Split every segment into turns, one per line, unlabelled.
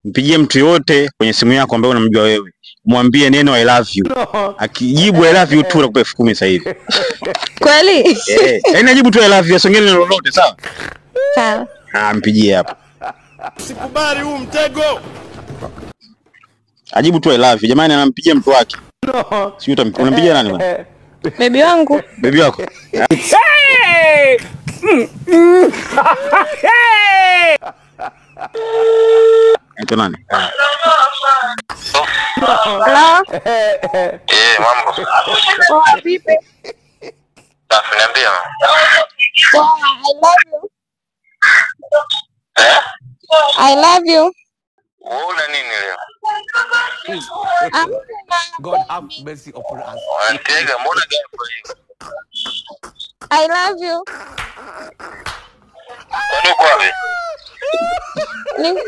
Mpigie mtu yote kwenye simu yako ambaye unamjua wewe, mwambie neno I love you. Akijibu I love you tu nakupa 10,000 sasa hivi.
Kweli?
Eh, yaani ajibu tu I love you, asongee neno lolote, sawa?
Sawa.
Ah, mpigie hapo.
Sikubali huu mtego.
Ajibu tu I love you. Jamani, anampigia mtu wake. Sijui unampigia nani bwana?
Bebi wangu.
Bebi wako.
Hey! Hey!
Anaitwa nani?
Hello?
Eh, mambo.
Poa, vipi?
Safi, niambie.
Poa, I love you.
Eh?
I love you.
Wewe una nini leo?
Amna.
God have mercy upon us.
Unanitega, mbona ghafla hivi?
I love you.
Kwani uko wapi?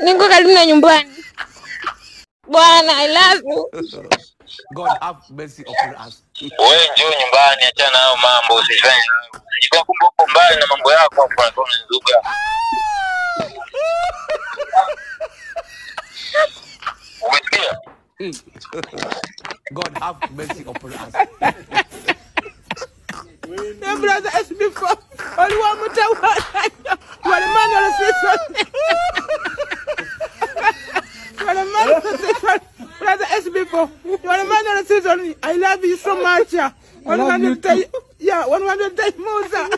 Niko karibu na nyumbani. Bwana, I love you.
God have mercy upon us.
Wewe njoo nyumbani, achana nayo mambo, usifanye. Kwa kumbe uko mbali na mambo yako hapo unakuwa unanizuga. Umesikia?
God have mercy upon us.
Brother SB4, Brother SB4, I love you so much. 100 yeah, 100 Musa.